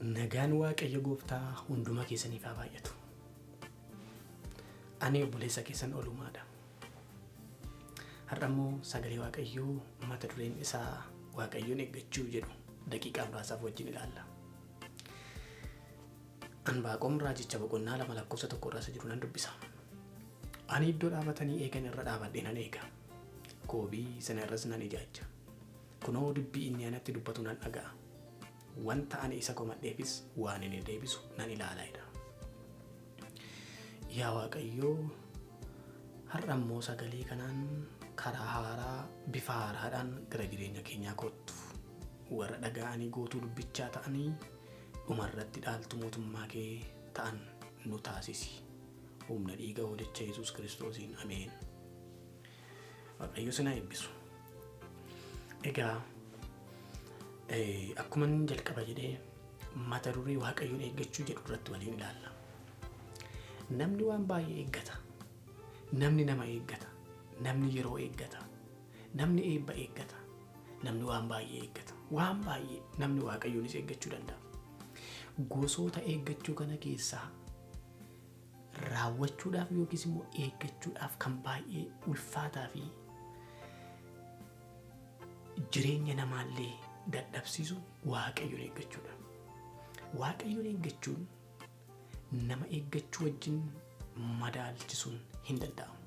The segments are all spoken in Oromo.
Nagaan Waaqayyo gooftaa hunduma keessaniif haa baay'atu. Ani obboleessa keessan Olumaadha. Har'a immoo sagalee Waaqayyoo mata dureen isaa Waaqayyoon eeggachuu jedhu daqiiqaa muraasaaf wajjin ilaalla. Anbaaqoom raajicha boqonnaa 2 lakkoofsa 1 irraa isa jiru nan dubbisa. Ani iddoo dhaabatanii eegan irra dhaabadhee nan eega. Koobii sana irras nan ijaajja. Kunoo dubbii inni anatti dubbatu nan dhaga'a. Wanta ani isa komadheefis waan inni deebisu nan ilaala jedha. Yaa Waaqayyoo har'a immoo sagalee kanaan karaa haaraa bifa haaraadhaan gara jireenya keenyaa koottu. Warra dhaga'anii gootuu dubbichaa ta'anii dhumarratti dhaaltu mootummaa kee ta'an nu taasisi. Humna dhiiga hoolicha Yesuus Kiristoosiin ameen. Waaqayyo sin haa eebbisu. Egaa akkuman jalqaba jedhee mata duree Waaqayyoon eeggachuu jedhu irratti waliin ilaalla. Namni waan baay'ee eeggata. Namni nama eeggata. Namni yeroo eeggata. Namni eebba eeggata. Namni waan baay'ee eeggata. Waan baay'ee namni Waaqayyoonis eeggachuu danda'a. Gosoota eeggachuu kana keessaa raawwachuudhaaf yookiis immoo eeggachuudhaaf kan baay'ee ulfaataa fi jireenya namaallee dadhabsiisu Waaqayyoon eeggachuudha. Waaqayyoon eeggachuun nama eeggachuu wajjin madaalchisuun hin danda'amu.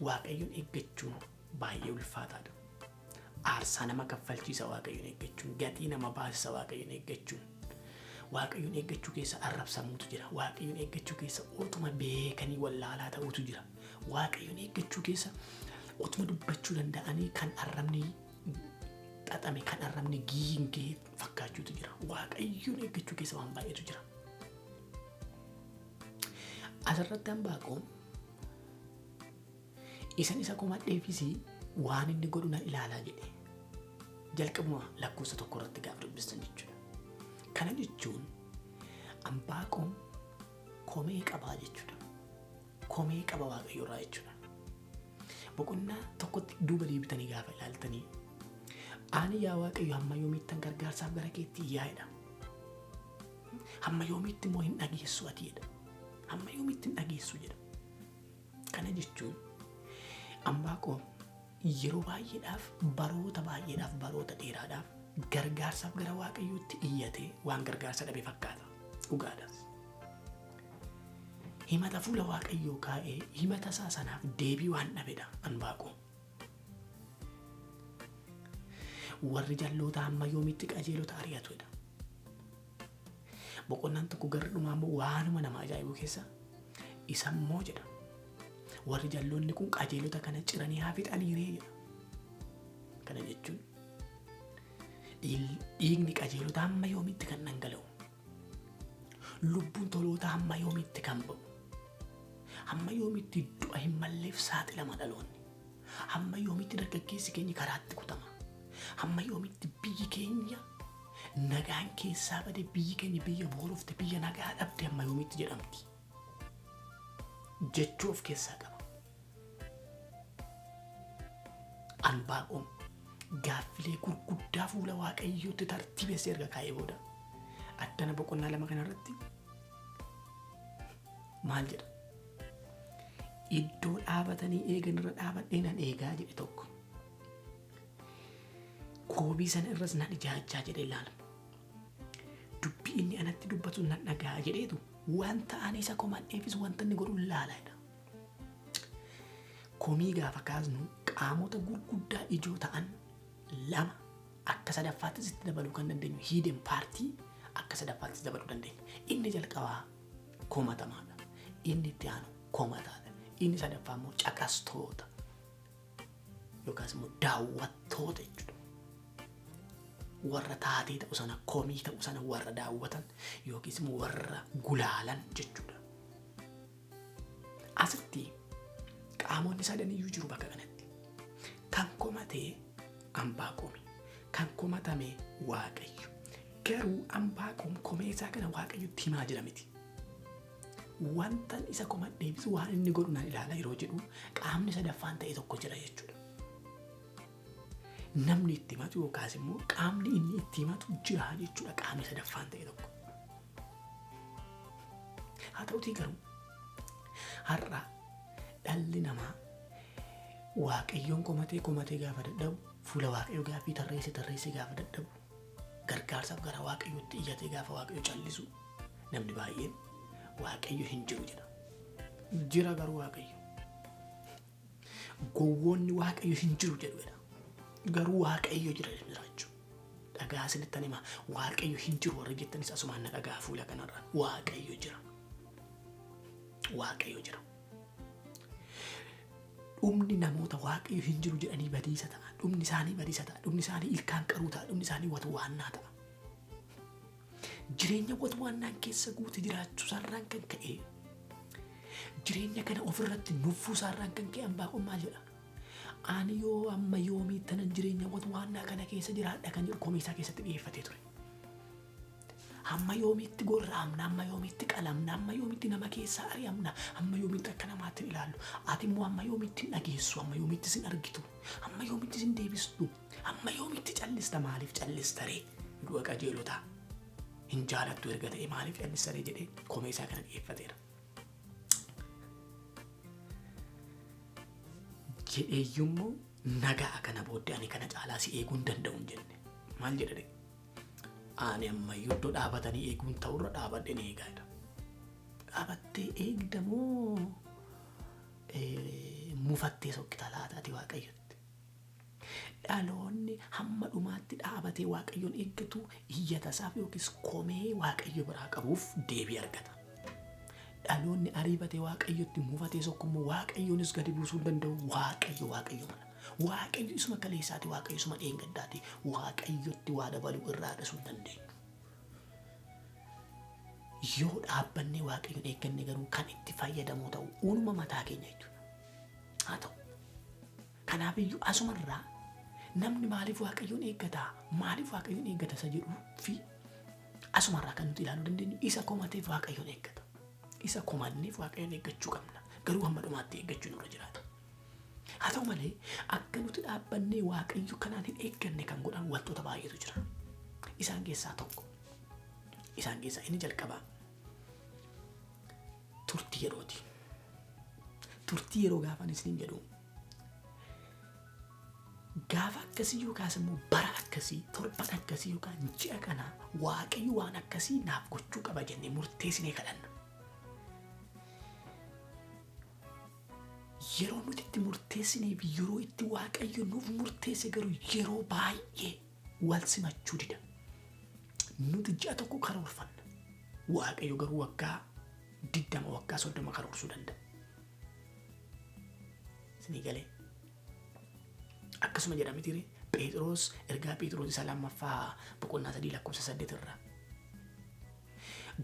Waaqayyoon eeggachuun baay'ee ulfaataadha. Aarsaa nama kaffalchiisa Waaqayyoon eeggachuun, gatii nama baasisa Waaqayyoon eeggachuun. Waaqayyoon eeggachuu keessa arrabsamuutu jira. Waaqayyoon eeggachuu keessa otuma beekanii wallaalaa ta'uutu jira. Waaqayyoon eeggachuu keessa otuma dubbachuu danda'anii kan arrabni xaxame, kan arrabni giingee fakkaachuutu jira. Waaqayyoon eeggachuu keessa waan baay'eetu jira. Asirratti Anbaaqoom Isan isa komadheefis waan inni godhu nan ilaalaa jedhe. Jalqabuma lakkoofsa 1 irratti gaaf dubbistan jechuudha. Kana jechuun Anbaaqoom komee qabaa jechuudha. Komee qaba Waaqayyo irraa jechuudha. Boqonnaa tokkotti duuba deebitanii gaafa ilaaltanii ani yaa Waaqayyo hamma yoomiittan gargaarsaaf gara keetti iyyaa jedha. Hamma yoomiitti immoo hin dhageessu ati jedha. Hamma yoomiitti hin dhageessu jedha. Kana jechuun Anbaaqoom yeroo baay'eedhaaf baroota baay'eedhaaf baroota dheeraadhaaf gargaarsaaf gara Waaqayyootti iyyatee waan gargaarsa dhabe fakkaata. Dhugaadhas. Himata fuula Waaqayyoo kaa'ee himata isaa sanaaf deebii waan dhabedha Anbaaqoom. Warri jalloota hamma yoomiitti qajeelota ari'atudha. Boqonnaan tokko garri dhumaa immoo waanuma nama ajaa'ibu keessa isa immoo jedha. Warri jalloonni kun qajeelota kana ciranii haa fixanii ree jedha. Kana jechuun dhiigni qajeelota hamma yoomiitti kan dhangala'u? Lubbuun toloota hamma yoomiitti kan ba'u? Hamma yoomiitti du'a hin malleef saaxilama dhaloonni? Hamma yoomiitti dargaggeessi keenya karaatti kutama? Hamma yoomiitti biyyi keenya nagaan keessaa bade biyyi keenya biyya boorofte biyya nagaa dhabde hamma yoomiitti jedhamti? Jechuu of keessaa qaba. Anbaaqoom gaaffilee gurguddaa fuula Waaqayyootti tartiibessee erga kaa'ee booda addana boqonnaa 2 kanarratti maal jedha? Iddoo dhaabatanii eegan irra dhaabadhee nan eegaa jedhe tokko. Koobii sana irras nan ijaajjaa jedhee ilaala. Dubbii inni anatti dubbatu nan dhaga'a jedheetu wanta ani isa komadheefis wanta inni godhu ilaala jedha. Komii gaafa kaasnu qaamota gurguddaa ijoo ta'an lama akka sadaffaattis itti dabaluu kan dandeenyu hidden paartii akka sadaffaattis dabaluu dandeenya. Inni jalqabaa komatamaadha. Inni itti aanu komataadha. Inni sadaffaa immoo caqastoota yookaas immoo daawwattoota jechuudha. Warra taatee ta'u sana komii ta'u sana warra daawwatan yookiis immoo warra gulaalan jechuudha. Asitti qaamonni sadaniyyuu jiru bakka kanatti. Kan komate Anbaaqoomi. Kan komatame Waaqayyo. Garuu Anbaaqoom komee isaa kana Waaqayyotti himaa jira miti. Wantan isa komadheefis waan inni godhu nan ilaala yeroo jedhu qaamni sadaffaan ta'e tokko jira jechuudha. Namni itti himatu yookaas immoo qaamni inni itti himatu jira jechuudha qaamni sadaffaan ta'e tokko. Haa ta'utii garuu har'a dhalli namaa Waaqayyoon komatee komatee gaafa dadhabu, fuula Waaqayyoo gaaffii tarreesse tarreesse gaafa dadhabu, gargaarsaaf gara Waaqayyootti iyyatee gaafa Waaqayyo callisu, namni baay'een Waaqayyo hin jiru jedha. Jira garuu Waaqayyo. Gowwoonni Waaqayyo hin jiru jedhu jedha. Garuu Waaqayyo jira jiraachuu. Dhagaa isinittan hima. Waaqayyo hin jiru warri jettanis asumaan na dhagaa fuula kanarra. Waaqayyo jira. Waaqayyo jira. Dhumni namoota Waaqayyo hin jiru jedhanii badiisa ta'a. Dhumni isaanii badiisa ta'a. Dhumni isaanii ilkaan qaruu ta'a. Dhumni isaanii watwaannaa ta'a. Jireenya watwaannaan keessa guute jiraachuu isaarraan kan ka'e, jireenya kana ofirratti nuffuu isaarraan kan ka'e Anbaaqom maal jedha? Ani yoo amma yoomiittanan jireenya watwaannaa kana keessa jiraadha kan jedhu komii isaa keessatti dhiyeeffatee ture. Hamma yoomiitti gorra'amna? Hamma yoomiitti qalamna? Hamma yoomiitti nama keessaa ari'amna? Hamma yoomiitti akka namaatti hin ilaallu? Ati immoo hamma yoomiitti hin dhageessu? Hamma yoomiitti sin argitu? Hamma yoomiitti sin deebistu? Hamma yoomiitti callista? Maaliif callista ree? Du'a qajeelotaa hin jaalattu erga ta'e maaliif callista ree jedhee komee isaa kana dhiyeeffateera. Jedheeyyummoo nagaa kana booddee ani kana caalaa si eeguu hin danda'u hin jenne. Maal jedha ree? Ani ammayyuu iddoo dhaabatanii eeguun ta'urra dhaabadheen eegaa jedha. Dhaabattee eegda moo mufattee sokkita laata ati Waaqayyotti? Dhaloonni hamma dhumaatti dhaabatee Waaqayyoon eeggatu iyyatasaaf yookiis komee Waaqayyo biraa qabuuf deebii argata. Dhaloonni ariifatee Waaqayyotti mufatee sokku immoo Waaqayyoonis gadi buusuu hin danda'u. Waaqayyo Waaqayyo mala. Waaqayyo isuma kaleessaati, Waaqayyo isuma dheengaddaati. Waaqayyotti waa dabaluu irraa hir'isuu hin dandeenyu. Yoo dhaabbannee Waaqayyoon eegganne garuu kan itti fayyadamoo ta'u uunuma mataa keenya jechuudha. Haa ta'u. Kanaafiyyuu asumarraa namni maaliif Waaqayyoon eeggata? Maaliif Waaqayyoon eeggata isa jedhuu fi asumarraa kan nuti ilaaluu dandeenyu isa komateef Waaqayyoon eeggata. Isa komanneef Waaqayyoon eeggachuu qabna. Garuu hamma dhumaatti eeggachuu nurra jiraata. Haa ta'u malee akka nuti dhaabbannee Waaqayyo kanaan hin eegganne kan godhan wantoota baay'eetu jira. Isaan keessaa tokko. Isaan keessaa inni jalqabaa turtii yerooti. Turtii yeroo gaafan isiniin jedhu gaafa akkasii yookaas immoo bara akkasii torban akkasii yookaan ji'a kana Waaqayyo waan akkasii naaf gochuu qaba jennee murteessinee kadhanna. Yeroo nuti itti murteessinee fi yeroo itti Waaqayyo nuuf murteesse garuu yeroo baay'ee wal simachuu dida. Nuti ji'a tokko karoorfanna. Waaqayyo garuu waggaa 20 waggaa 30 karoorsuu danda'a. Isinii galee? Akkasuma jedha mitiire Phexros ergaa Phexros isa lammaffaa boqonnaa 3 lakkoofsa 8 irraa.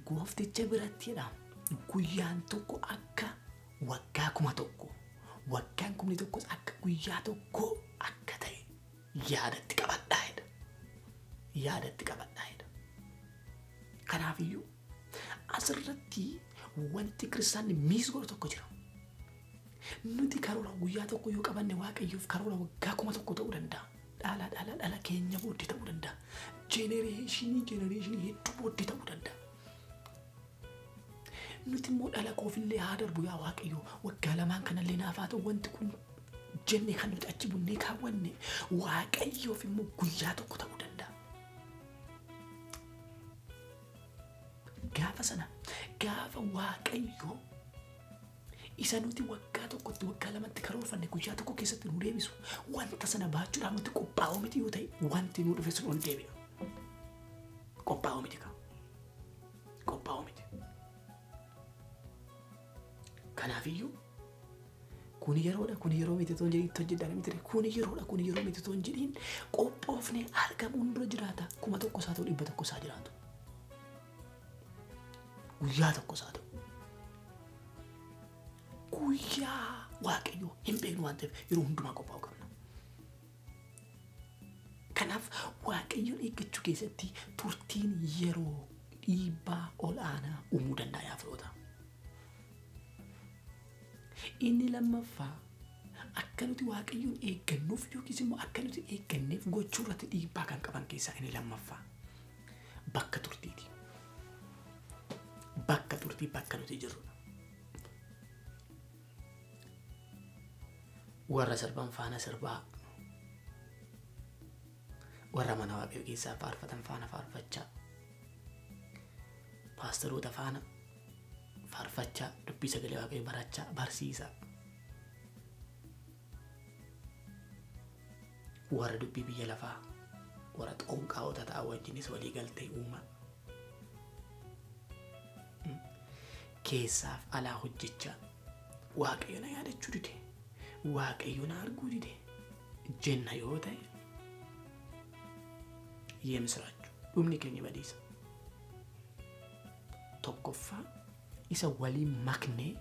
Goofticha biratti jedha guyyaan tokko akka waggaa 1000 waggaan kumni tokkos akka guyyaa tokko akka ta'e yaadatti qabadhaa jedha. Yaadatti qabadhaa jedha. Kanaafiyyuu asirratti wanti kiristaanni miis godhu tokko jira. Nuti karoora guyyaa tokko yoo qabanne Waaqayyoof karoora waggaa 1000 ta'uu danda'a. Dhala dhala dhala keenya booddee ta'uu danda'a. Jenereeshinii jenereeshinii hedduu booddee ta'uu danda'a. Nuti immoo dhala koofillee haa darbu yaa Waaqayyo waggaa lamaan kanallee naaf haa ta'u wanti kun jenne kan nuti achi bunnee kaawwanne Waaqayyoof immoo guyyaa tokko ta'uu danda'a. Gaafa sana gaafa Waaqayyo isa nuti waggaa tokkotti waggaa lamatti karoorfanne guyyaa tokko keessatti nu deebisu wanta sana baachuudhaaf nuti qophaa'oo miti yoo ta'e wanti nu dhufe sun ol deebi'a. Qophaa'oo miti kaa. Qophaa'oo miti. Kanaafiyyuu kuni yeroodha kuni yeroo miti otoo hin jedhiin itti hojjedhaa miti kuni yeroodha kuni yeroo miti otoo hin jedhiin qophoofnee argamuun dura jiraata 1000 isaa ta'u 100 isaa jiraatu. Guyyaa tokko isaa ta'u. Guyyaa Waaqayyoo hin beeknu waan ta'eef yeroo hundumaa qophaa'uu qabna. Kanaaf Waaqayyoon eeggachuu keessatti turtiin yeroo dhiibbaa ol aanaa uumuu danda'a yaa firoota. Inni lammaffaa akka nuti Waaqayyoon eeggannuuf yookiis immoo akka nuti eegganneef gochuu irratti dhiibbaa kan qaban keessaa inni lammaffaa bakka turtiiti. Bakka turtiiti. turtii bakka nuti jirrudha. Warra sirban faana sirbaa, warra mana waaqayyoo keessaa faarfatan faana faarfachaa, paasteroota faana faarfachaa, dubbii sagalee waaqayyoo barachaa, barsiisaa. Warra dubbii biyya lafaa, warra xonqaa'ota ta'an wajjinis walii galtee uumaa. Keessaaf alaa hojjechaa Waaqayyo na yaadachuu dide, Waaqayyo na arguu dide jenna yoo ta'e yemisiraachu dhumni keenya badiisa. Tokkoffaa isa waliin maknee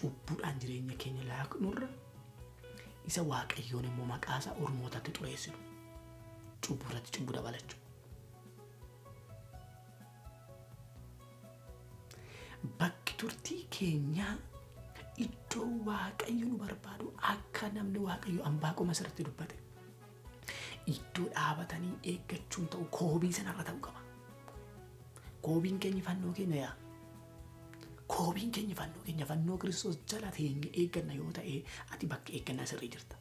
cubbuudhaan jireenya keenya laaqnurra isa Waaqayyoon immoo maqaa isaa ormootatti xureessinu cubbuu irratti cubbuu dabalachuu. Bakki turtii keenyaa iddoo Waaqayyo nu barbaadu akka namni Waaqayyo Anbaaqom asirratti dubbate iddoo dhaabatanii eeggachuun ta'u koobii sanarra ta'uu qaba. Koobiin keenya fannoo keenya yaa. Koobiin keenya fannoo keenya fannoo Kiristoos jala teenye eegganna yoo ta'e ati bakka eeggannaa sirrii jirta.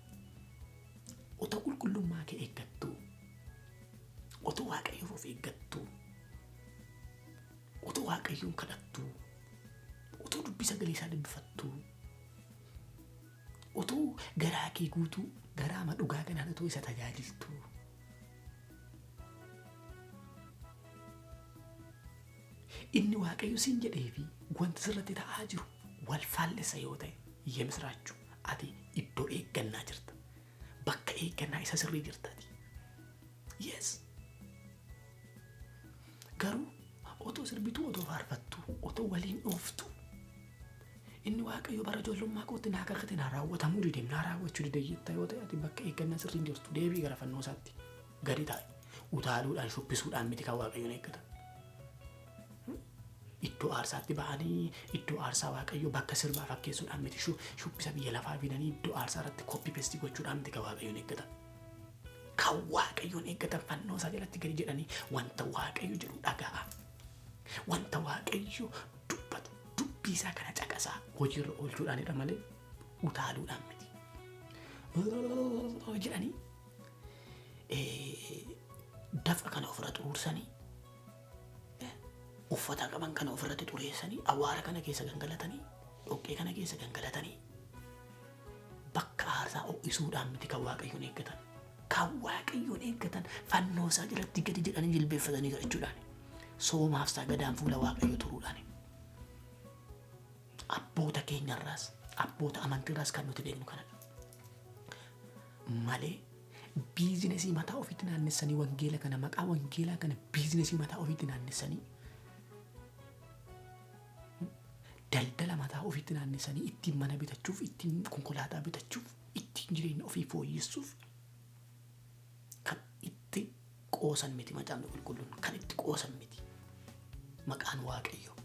Otoo qulqullummaa kee eeggattuu, otoo Waaqayyoof of eeggattuu, otoo Waaqayyoon kadhattuu, otoo dubbii sagalee isaa dubbifattuu, otoo garaa kee guutuu garaama dhugaa kanaan otoo isa tajaajiltuu. Inni Waaqayyo siin jedhee fi wanti sirratti ta'aa jiru wal faallessa yoo ta'e yemisraachuu ati iddoo eeggannaa jirta. Bakka eeggannaa isa sirrii jirta ati. Yes. Garuu otoo sirbituu, otoo faarfattuu, otoo waliin dhooftuu inni Waaqayyo bara ijoollummaa kootti naa kakate naa raawwatamuu dide naa raawwachuu dide jetta yoo ta'e ati bakka eeggannaa sirrii hin jirtu. Deebii gara fannoo isaatti gadi taa'i. Utaaluudhaan shubbisuudhaan miti kan Waaqayyoon eeggatan. Iddoo aarsaatti ba'anii iddoo aarsaa Waaqayyoo bakka sirbaa fakkeessuudhaan miti shubbisa biyya lafaa fidanii iddoo aarsaa irratti koppii pestii gochuudhaan miti kan Waaqayyoon eeggatan. Kan Waaqayyoon eeggatan fannoo isaa jalatti gadi jedhanii wanta Waaqayyo jedhu dhaga'a. Wanta Waaqayyo dubbatu dubbii isaa kana caqasaa hojiirra oolchuudhaanidha malee utaaluudhaan miti. Jedhanii dafqa kana ofirra xuruursanii uffata qaban kana ofirratti xureessanii awwaara kana keessa gangalatanii dhoqqee kana keessa gangalatanii bakka aarsaa ho'isuudhaan miti kan Waaqayyoon eeggatan. Kan Waaqayyoon eeggatan fannoo isaa jalatti gadi jedhanii jilbeeffatanii kadhachuudhaan soomaaf sagadaan fuula Waaqayyoo turuudhaan. Abboota keenyarraas abboota amantiirraas kan nuti beeknu kanadha. Malee biizinesii mataa ofiitti naannessanii wangeela kana maqaa wangeelaa kana biizinesii mataa ofiitti naannessanii daldala mataa ofiitti naannessanii ittiin mana bitachuuf ittiin konkolaataa bitachuuf ittiin jireenya ofii fooyyessuuf kan itti qoosan miti macaafni qulqulluun kan itti qoosan miti maqaan Waaqayyoo.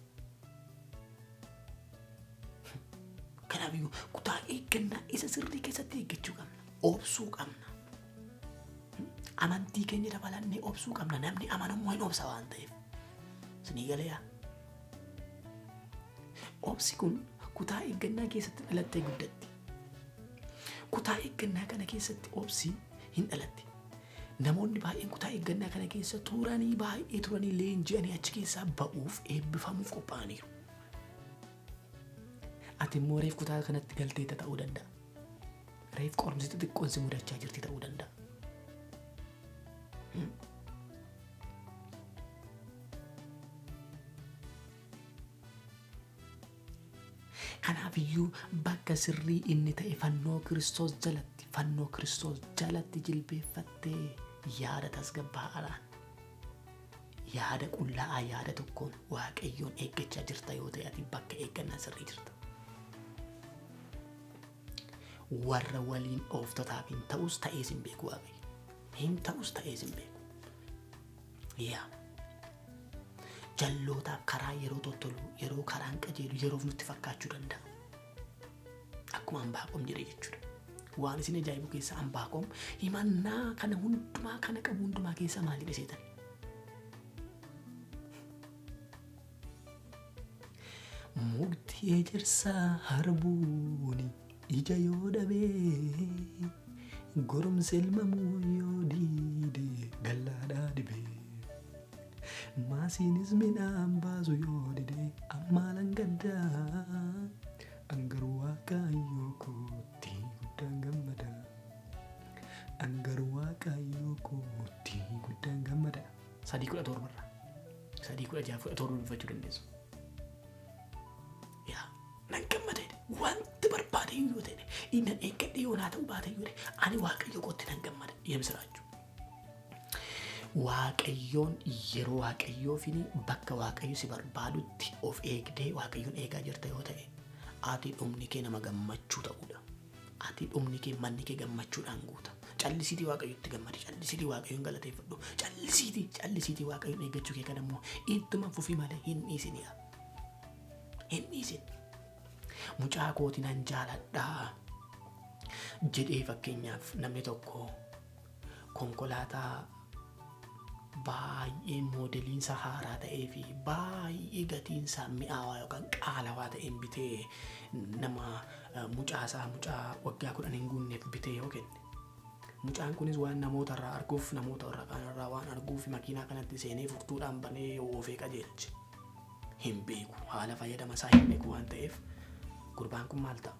Kanaafiyyuu kutaa eeggannaa isa sirrii keessatti eeggachuu qabna. Obsuu qabna. Amantii keenya dabalannee obsuu qabna. Namni amanammoo hin obsa waan ta'eef. Isinii galeeyaa? Obsi kun kutaa eeggannaa keessatti dhalattee guddatti. Kutaa eeggannaa kana keessatti obsi hin dhalatti. Namoonni baay'een kutaa eeggannaa kana keessa turanii baay'ee turanii leenji'anii achi keessaa ba'uuf eebbifamuuf qophaa'aniiru. Ati immoo reef kutaa kanatti galteetta ta'uu danda'a. Reef qorumsi xixiqqoon si mudachaa jirti ta'uu danda'a. Kanaafiyyuu bakka sirrii inni ta'e fannoo Kiristoos jalatti fannoo Kiristoos jalatti jilbeeffattee yaada tasgabbaa'aadhaan yaada qullaa'aa yaada tokkoon Waaqayyoon eeggachaa jirta yoo ta'e ati bakka eeggannaa sirrii jirta. Warra waliin ooftotaaf hin ta'us ta'ees hin beeku Waaqayyo. Hin ta'us ta'ees hin beeku. Yaa. Jallootaaf karaa yeroo tottolu, yeroo karaan qajeelu, yeroof nutti fakkaachuu danda'a. Akkuma Anbaaqom jedhe jechuudha. Waan isin ajaa'ibu keessaa Anbaaqom himannaa kana hundumaa kana qabu hundumaa keessaa maal jedhe seetan? Mukti ejersaa harbuuni ija yoo dhabee goromsa elmamuu yoo diide gallaadhaa dhibee. Maasiinis midhaan baasu yoo dide ammaalan gaddaa angaruu waaqayyoo kootti guddaan gammada. Angaruu waaqayyoo kootti guddaan gammada. 3:17 irraa. 3:16 17 dubbifachuu dandeessu. Yaa nan gammada jedhe wanti barbaade yoo ta'e inni eeggadhe yoo naa ta'uu baate yoo ta'e ani waaqayyo kootti nan gammada yemsiraachuu. Waaqayyoon yeroo waaqayyoo fi bakka waaqayyo si barbaadutti of eegdee waaqayyoon eegaa jirta yoo ta'e ati dhumni kee nama gammachuu ta'uudha. Ati dhumni kee manni kee gammachuudhaan guuta. Callisiitii waaqayyotti gammadi. Callisiitii waaqayyoon galateeffadhu. Callisiitii callisiitii waaqayyoon eeggachuu kee kana immoo ittuma fufii malee hin dhiisin yaa. Hin dhiisin. Mucaa kooti nan jaaladhaa jedhee fakkeenyaaf namni tokko konkolaataa baay'ee moodeliinsa haaraa ta'ee fi baay'ee gatiinsaa mi'aawaa yookaan qaalawaa ta'een bitee nama mucaasaa mucaa waggaa 10 hin guunneef bitee yoo kenne. Mucaan kunis waan namoota irraa arguuf namoota warra kaan irraa waan arguuf makiinaa kanatti seenee furtuudhaan banee oofee qajeelche. Hin beeku haala fayyadama isaa hin beeku waan ta'eef gurbaan kun maal ta'a?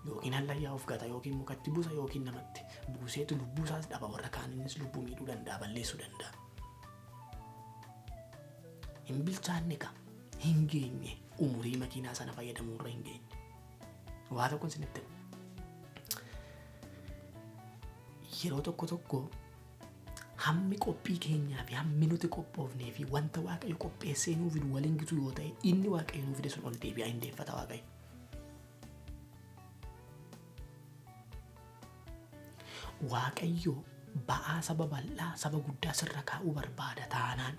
Yookiin hallayyaa of gata yookiin mukatti buusa yookiin namatti buuseetu lubbuu isaas dhaba warra kaaniinis lubbuu miidhuu danda'a balleessuu danda'a. Hin bilchaanne ka hin geenye umurii makiinaa sana fayyadamuu irra hin geenye. Waa tokko isinitti hima. Yeroo tokko tokko hammi qophii keenyaa fi hammi nuti qophoofnee fi wanta Waaqayyo qopheessee nuu fidu waliin gitu yoo ta'e inni Waaqayyo nuu fide sun ol deebi'aa hin deeffata Waaqayyo. Waaqayyo ba'aa saba bal'aa saba guddaa sirra kaa'uu barbaada taanaan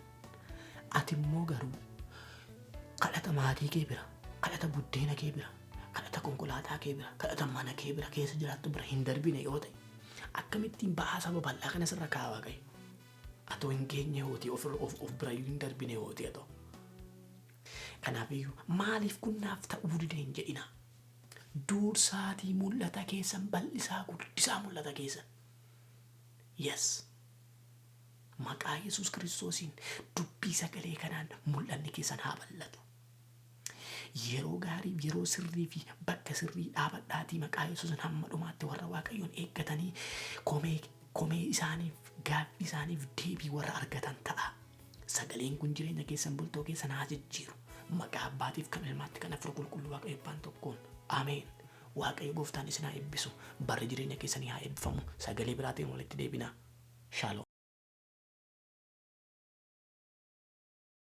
ati immoo garuu kadhata maatii kee bira kadhata buddeena kee bira kadhata konkolaataa kee bira kadhata mana kee bira keessa jiraattu bira hin darbine yoo ta'e akkamittiin ba'aa saba bal'aa kana sirra kaa'a Waaqayyo? Atoo hin geenye hootii of, of, of birayyuu hin darbine hootii atoo. Kanaafiyyuu maaliif kun naaf ta'uu dide hin jedhinaa. Dursaatii mul'ata keessan bal'isaa guddisaa mul'ata keessan. Yes. Maqaa Yesuus Kiristoosiin dubbii sagalee kanaan mul'anni keessan haa bal'atu. Yeroo gaarii, yeroo sirrii fi bakka sirrii dhaabadhaatii maqaa Yesuusin hamma dhumaatti warra Waaqayyoon eeggatanii komee komee isaaniif gaaffii isaaniif deebii warra argatan ta'a. Sagaleen kun jireenya keessan bultoo keessan haa jijjiiru. Maqaa Abbaatiif kan Ilmaatti kan Hafuura Qulqulluu Waaqayyo Abbaan tokkoon. Ameen. Waaqayyo gooftaan isin haa eebbisu. Barri jireenya keessanii haa eebbifamu. Sagalee biraatiin walitti deebina. Shalom.